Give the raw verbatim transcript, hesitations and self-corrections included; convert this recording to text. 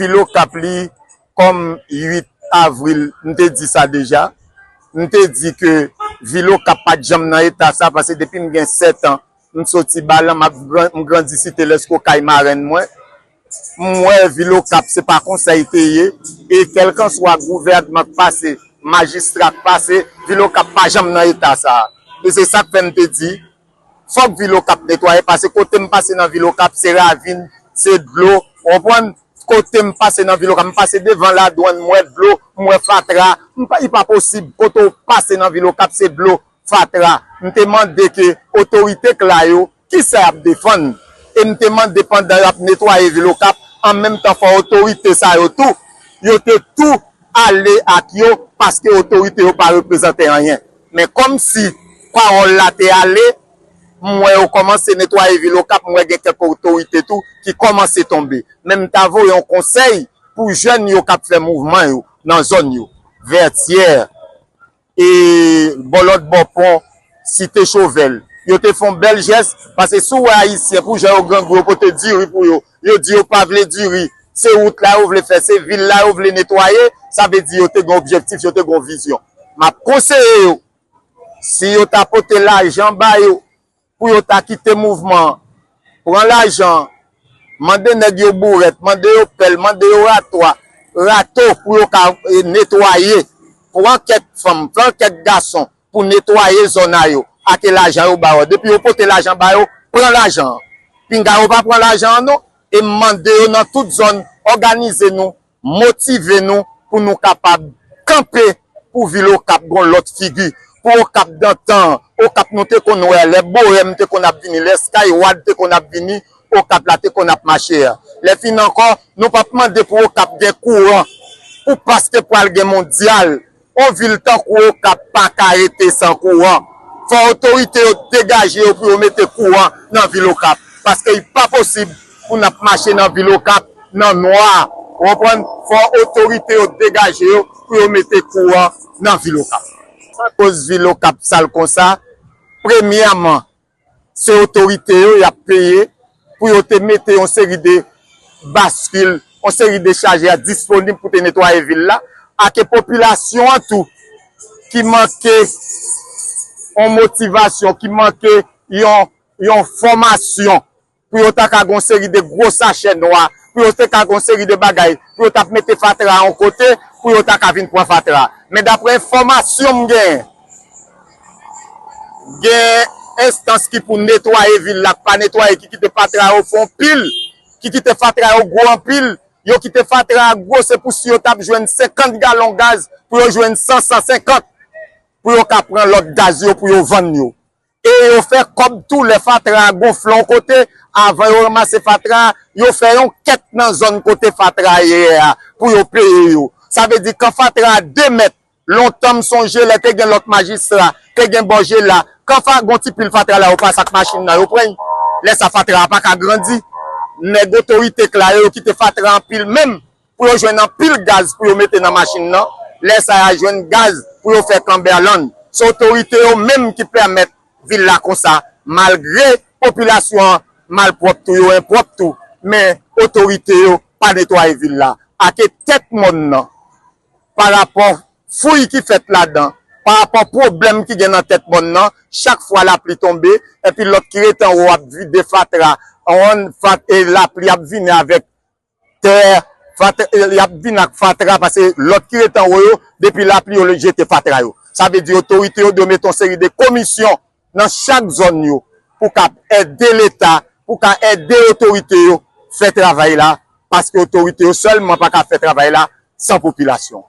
Vil Okap li, kòm uit avril, m te di sa deja. M te di ke vil Okap pa t janm nan eta sa, paske depi m gen sèt an, m soti Balan, m ap gran-, m grandi Site Lèsko kay marenn mwen. M wè vil Okap se pa konsa l te ye. E kèlkanswa gouvènman k pase, majistra k pase, vil Okap pa janm nan eta sa. E se sa k fè m te di, fòk vil Okap netwaye, paske kote m pase nan vil Okap, se ravin, se dlo, w konprann? Kote m pase nan vil Okap, m pase devan ladwann, m wè dlo, m wè fatra, m pa, li pa posib, kote w pase nan vil Okap, se dlo, fatra. M te mande ke otorite k la yo, kisa y ap defann? E m te mande pandan y ap netwaye vil Okap, an menm tan fò otorite sa yo tou, yo te tou ale ak yo, paske otorite yo pa reprezante anyen. Men kòmsi pawòl la te ale, m wè yo kòmanse netwaye vil Okap, m wè gen kèk otorite tou ki kòmanse tonbe. Men m ta voye yon konsèy pou jèn yo k ap fè mouvman yo nan zòn yo, Vètyè, e bò lòt bò pon, Site Chovèl. Yo te fè yon bèl jès, paske si w wè Ayisyen, pou jan yo grangou, yo pote diri pou yo, yo di yo pa vle diri, se wout la yo vle fè, se vil la yo vle netwaye, sa vle di yo te gen objektif, yo te gen vizyon. M ap konseye yo, si yo ta pote lajan ba yo, pou yo ta kite mouvman an, pran lajan an, mande nèg yo bourèt, mande yo pèl, mande yo ratwa, rato pou yo ka, e, netwaye. Pran kèk fanm, pran kèk gason pou netwaye zòn a yo, ake lajan yo ba yo. Depi yo pote lajan ba yo, pran lajan an. Pinga yo pa pran lajan an non. E m mande yo nan tout zòn, òganize nou, motive nou pou nou kapab kanpe pou vil Okap gon lòt figi. Pou Okap dantan, Okap nou te konn wè, lè Bohème te konn ap vini, lè Skyward te konn ap vini, Okap la te konn ap mache a. Lè fin ankò, nou p ap mande pou Okap gen kouran, pou paske pral gen mondyal. On vil tankou Okap pa ka rete san kouran. Fò otorite yo degaje yo pou yo mete kouran nan vil Okap. Paske li pa posib pou n ap mache nan vil Okap nan nwa. Ou konprann? Fò otorite yo degaje yo pou yo mete kouran nan vil Okap. Sa koz vil Okap sal konsa? Premyèman, se otorite yo y ap peye pou yo te mete yon seri de baskil, yon seri de chaje a disponib pou te netwaye vil la, ake popilasyon an tou ki manke yon motivasyon, ki manke yon, yon fòmasyon pou yo ta ka gon seri de gwo sachè nwa, pou yo te ka gon seri de bagay, pou yo t ap mete fatra a yon kote, pou yo ta ka vin pran fatra. Men daprè enfòmasyon m genyen, gen enstans ki pou netwaye vil la, k pa netwaye, ki kite fatra yo fon pil, ki kite fatra yo gwo anpil, yo kite fatra a gwo, se pou si yo t ap jwenn senkant galon gaz, pou yo jwenn san, san senkant, pou yo ka pran lòt gaz yo, pou yo vann yo. E yo fè kòb tou lè fatra a gonfle yon kote, avan yo ranmase fatra a, yo fè yon kèt nan zòn kote fatra a ye a, pou yo peye yo. Sa vle di, kan fatra a de mèt, lontan m sonje lè te gen lòt majistra, te gen Bòjela, kan fa, gon ti pil fatra la, yo pase ak machin nan, yo pran l. Lè sa fatra a pa ka grandi. Nèg otorite k la yo, yo kite fatra anpil menm, pou yo jwenn anpil gaz pou yo mete nan machin nan. Lè sa y a jwenn gaz pou yo fè kanbèlann. Se otorite yo menm ki pèmèt vil la konsa, malgre popilasyon an malpwòp tou, yo enpwòp tou, men otorite yo pa netwaye vil la. Ake tèt mòn nan, pa rapò fouy ki fèt ladan, pa rapò pwoblèm ki gen nan tèt mòn nan, chak fwa lapli tonbe, epi lòt ki rete anwo ap vide fatra, ann fat-, e lapli ap vini avèk tè, fatra, y ap vin ak fatra, paske lòt ki rete anwo yo, depi lapli yo jete fatra yo. Sa vle di otorite yo dwe mete yon seri de komisyon nan chak zòn yo pou k ap ede Leta, pou ka ede otorite yo fè travay la, paske otorite yo sèlman pa ka fè travay la san popilasyon.